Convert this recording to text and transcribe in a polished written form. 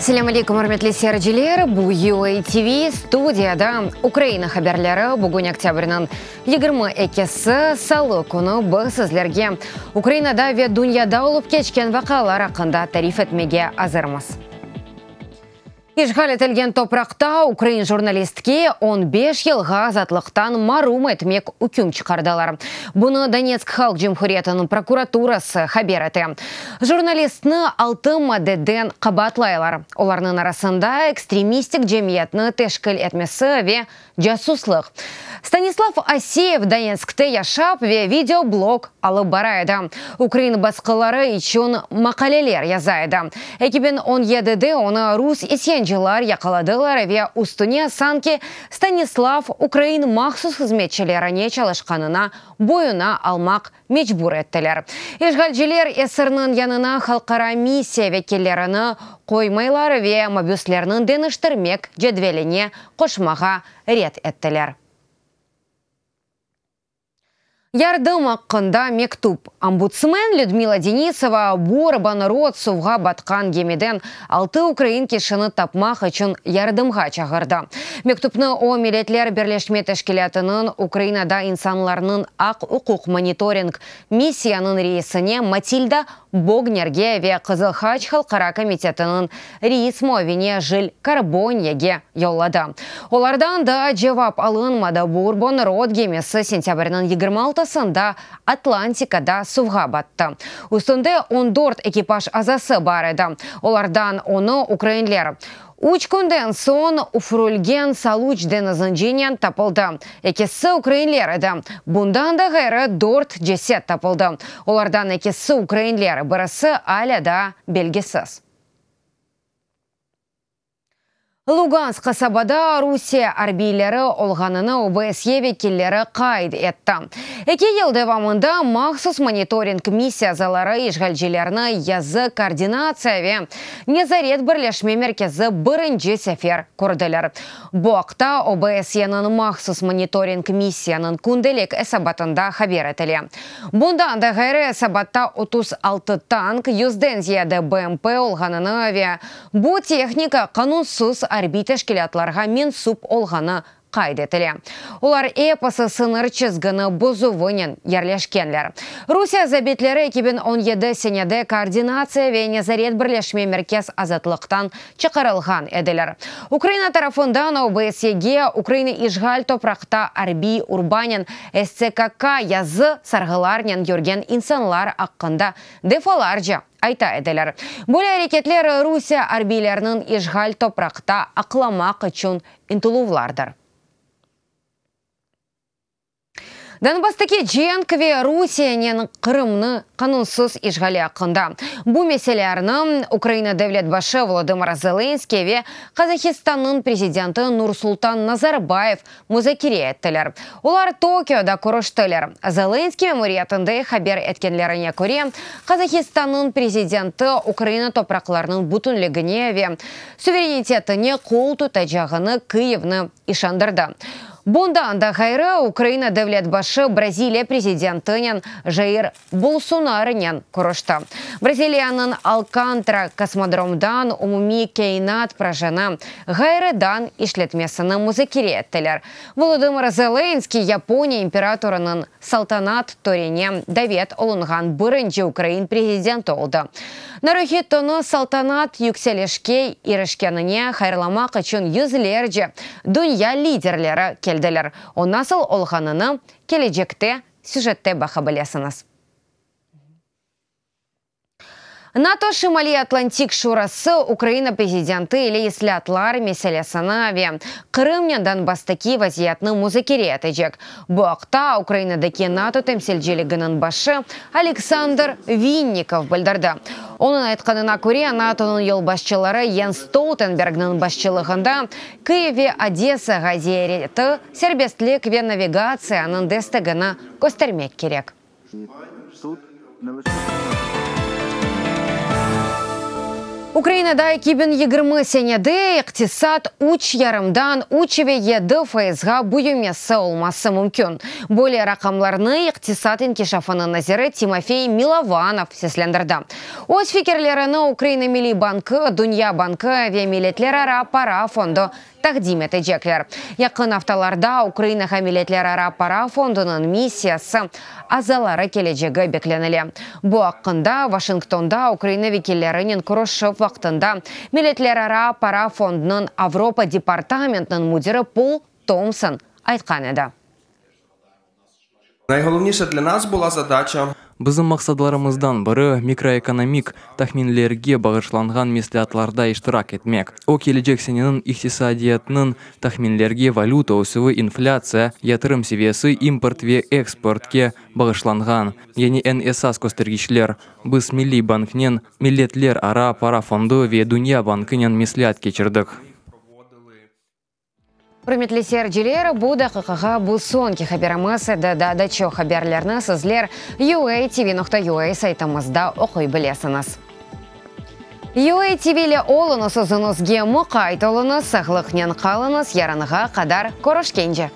Selâm aleykum, ürmetli seyirciler! Bu UA TV, studiyada Ukraina haberleri. Bugün oktâbrniñ 22-si, salı künü biz sizlerge Ukrainada ve dünyada olıp keçken vaqialar aqqında tarif etmege azırmız. İşğal etilgen topraqta ukrain jurnalistke on beş yılğa azatlıqtan marum etmek üküm çıqardılar. Bunı Donetsk Halq Cumhuriyetiniñ prokuraturası haber ete. Jurnalistni altı maddeden qabaatlaylar. Olarnıñ arasında ekstremistik cemiyetni teşkil etmesi ve Casuslıq. Stanislav Aseyev Donetskte yaşap ve videoblog alıp bara edi. Ukrain basqıları içün maqaleler yaza edi. 2017-de onı rus isyancılar yaqaladılar ve üstüne sanki Stanislav ukrain mahsus hızmetçilerine çalışqanına boyuna almaq mecbur ettiler. İşğalciler esirniñ yanına halqara missiya vekillerini qoymaylar ve mabüslerni deñiştirmek cedveline qoşmağa red ettiler. Yardım aqqında mektüp. Ombudsmen Lüdmila Denisova Burban Rod suvğa batqan gemiden altı ukrain kişini tapmaq içün yardımğa çağırdı. Mektüpni o, Milletler Birleşme Teşkilâtınıñ Ukrainada insanlarnıñ aq-uquq monitoring missiyanıñ reisine Matilda Bognerge ve Qızıl Haç Halqara Komitetiniñ reis muavini Jil Karbonyege yolladı. Olardan daa cevap alınmadı. Burbon Rod gemisi sentâbrniñ 26-sında Atlantikada suvğa battı. Üstünde on dört ekipaj azası bar edi, olardan onı ukrainler. Üç künden soñ üfürülgen Saluç deñizincinen tapıldı. Ekisi ukrainler edi. Bundan da ğayrı, dört ceset tapıldı. Olardan ekisi ukrainler, birisi alâ daa belgisiz. Lugansk qasabada Rusiye arbiyleri olğanını OBSYE vekilleri qayd etti. Eki yıl devamında mahsus monitoring missiya azaları işğalcilerni yazı koordinatsiya ve nezaret birleşme merkezi birinci sefer kördiler. Bu aqta OBSYEniñ mahsus monitoring missiyanıñ kündelik esabatında haber etile. Bundan da ğayrı, esabatta 36 tank, yüzden ziyade BMP olğanını ve Bu tehnika qanunsız arbiy teşkilâtlarğa mensüp olğanı qayd etile. Olar episi sıñır çizgini bozuvınen yerleşkenler. Rusiye zabitleri 2017 senede Koordinatsiya ve nezaret birleşme merkez azatlıqtan çıqarılğan ediler. Ukraina tarafından OBSYege Ukraina işğal topraqta arbiy urbanen STKK yazı sarğılarnen yürgen insanlar aqqında defalarca ayta ediler. Böyle areketler Rusiye arbiyleriniñ işğal topraqta aqlamaq içün ıntıluvlardır. Donbasstaki cenk ve Rusiyenen Qırımnı qanunsız işğali aqqında bu meselelerni Ukraina devlet başı Volodımır Zelenskıy ve Qazahistannıñ prezidenti Nursultan Nazarbayev muzakere ettiler. Olar Tokioda körüştiler. Zelenskıy memuriyetinde haber etkenlerine köre, Qazahistannıñ prezidenti Ukraina topraqlarınıñ bütünligine ve suverenitetine qol tutacağını Kıyivni işandırdı. Bundan da ğayrı, Ukraina devlet başı Braziliya prezidentinen Jair Bolsonarınen körüşti. Braziliyanıñ Alkantara kosmodromdan umumiy kâinat projeni ğayrıdan işletmesini muzakere ettiler. Volodımır Zelenskıy, Yaponiya imperatorınıñ saltanat törene davet olunğan birinci ukrain prezidenti oldı. Naruhitonı saltanat yükselişke irişkenine hayırlamaq içün yüzlerce dünya liderleri keldiler. O nasıl olğanını kelecekte süjette baqa bilesiñiz. NATO Şimaliy Atlantik Şurası Ukraina prezidenti ile islâatlar meselesini ve Qırımnen Donbasstaki vaziyetni muzakere etecek. Bu aqta Ukrainadaki NATO temsilciliginiñ başı Aleksandr Vinnikov bildirdi. Onıñ aytqanına köre, NATOnıñ yolbaşçıları Jens Stoltenbergniñ başçılığında Kyiv ve Odessağa ziyareti serbestlik ve navigatsiyanıñ destegini köstermek kerek. Ukrainada 2020 senede iqtisat üç yarımdan üç ve yedi fayızğa büyümesi olması mümkün. Böyle raqamlarnı iqtisat inkişafınıñ naziri Timofey Milovanov seslendirdi. Öz fikirlerini Ukraina Milliy bankı, Dünya bankı ve Milletlerara para fondu taqdim etecekler. Yaqın aftalarda Ukrainağa Milletlerara para fondunıñ missiyası azaları kelecegi beklenile. Bu aqqında Washingtonda Ukraina vekillerinen körüşüv vaqtında Milletlerara para fondunıñ Avropa departamentiniñ müdiri Pol Tompson aytqan edi. Nayğolovnişe dlâ nas bula zadaça. Bizim maqsadlarımızdan biri, mikroekonomik tahminlerge bağışlanğan mesleatlarda iştirak etmek. O, kelecek seneniñ iqtisadiyatınıñ tahminlerge valüta ösüvi, inflâtsiya, yatırım seviyesi, import ve eksportke bağışlanğan, yani eñ esas köstergiçler. Biz Milliy banknen, Milletlerara para fondu ve Dünya bankınen mesleat keçirdik. Ürmetli seyirciler, bu daqiqağa bu soñki haberimiz edi. Daa da çoq haberlerni sizler uatv.ua saytımızda oquy bilesiñiz. UATV ile oluñız, özüñizge muqayt oluñız, sağlıqnen qalıñız, yarınğa qadar körüşkence!